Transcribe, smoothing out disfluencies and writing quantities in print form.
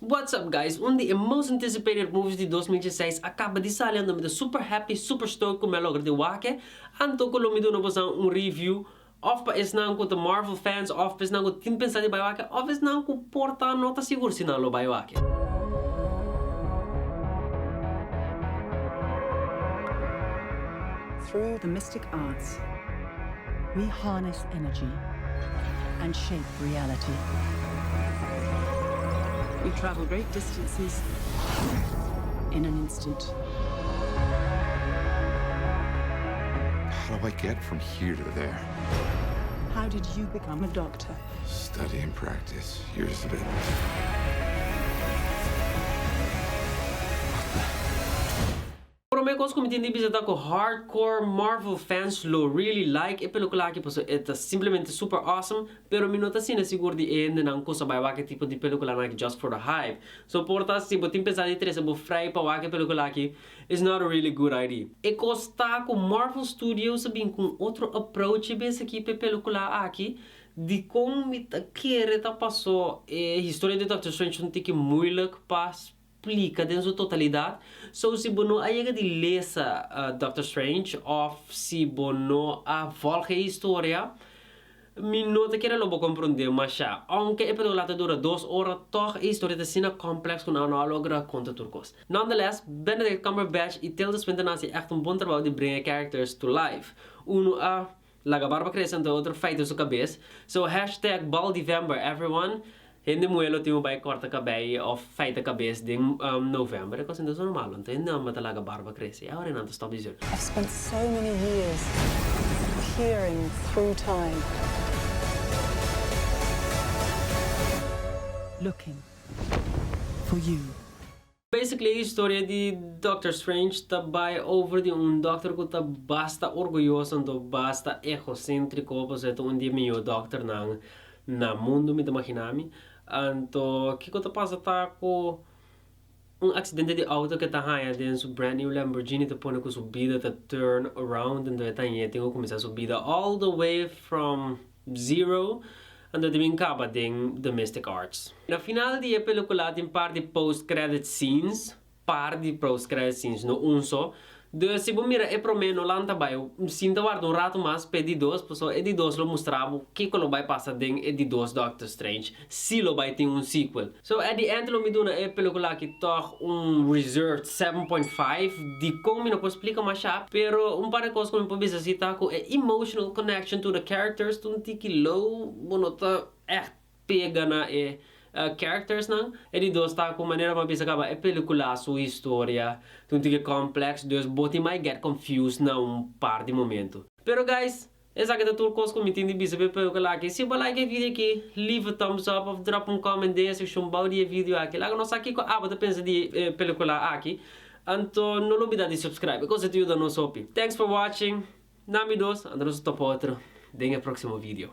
What's up guys, un di e most anticipated movies di 2016 a caba di sali, anto mi ta super happy, super stoked cu mi a logra di wak e, anto cu lo mi duna bosan un review, of pa esnan cu ta Marvel fans, of pa esnan cu tin pensa di bay wak e, of esnan cu por ta no ta sigur si nan lo bay wak e. Through the mystic arts, we harness energy and shape reality. We travel great distances in an instant. How do I get from here to there? How did you become a doctor? Study and practice, years of it. Prome kos ku mi tin di bisa ta ku hardcore Marvel fans lo really like e pelikula aki pasobra e ta simplemente super awesome, pero mi no ta asina sigur di e hendenan ku sa bai wak e tipo di pelikulanan aki just for the hype. So por ta si bo tin pensa di trese bo frei pa wak e pelikula aki is not a really good idea. E kos ta ku Marvel Studios a bin ku un otro approach e bes aki pa e pelikula aki, dikon mi ta kere ta paso e historia di Doctor Strange un tiki moeilijk pa splika den su totalidat. So si bo no a yega di lesa Doctor Strange of si bo no a volg e historia, mi no ta kere lo bo komprondé masha. Ounke e pelíkula ta dura dos ora, tòg e historia ta asina kompleks ku nan no a logra konta tur kos. Nonetheless, Benedict Cumberbatch i Tilda Swinton a hasi ègt un bon trabou di bring e characters to life. Unu a laga barba krese anto e otro feita su kabes. So hashtag baldivember everyone. Hende muhé lo tin ku bai kòrta kabei òf feita kabes den novèmber. E kos no ta normal. Anto hende hòmber ta laga barba krese. I ora nan ta stòp di zeur. I've spent so many years peering through time. Looking for you. Basically e historia di Doctor Strange ta bai over di un doctor cu ta basta orguyoso anto basta egocentrico pasobra e ta un di e miyo doctornan na mundo mi ta magina mi. Anto kico ta pasa ta cu un accidente di auto cu e ta haya den su brand new Lamborghini ta pone cu su bida ta turn around anto e ta haña e tin cu cuminsa su bida all the way from zero anto ta bin kaba den The Mystic Arts. Na final di e pelikula tin par di post credit scenes, par di post credit scenes, no un so. Dus si bo mira e prome no lanta bai, sinta warda un rato mas pa e di dos, pasobra e di dos lo mustra bo kiko lo bai pasa den e di dos Doctor Strange, si lo bai tin un sequel. So at the end lo mi duna e pelikula aki tog un reserved 7.5, dikon mi no por splika masha, pero un par di kos ku mi por bisa si ta ku e emotional connection to the characters ta un tiki low, bo no ta ègt pega na e characters nan. E di dos ta ku manera bo a bisa kaba e pelikula su historia ta un tiki complex, dus bo tin mai get confused na un par di momento. Pero guys, Esaki ta tur kos ku mi tin di bisa pa e pelíkula aki. Si bo like e video aki, leave a thumbs up of drop un comment den e sekshon bou di e video aki. Laga nos sa kiko abo ta pensa di e pelíkula aki. Anto no lubida di subscribe, e kos ta yuda nos hopi. Thanks for watching. Na mi dos, anto nos ta topa otro den e próksimo video.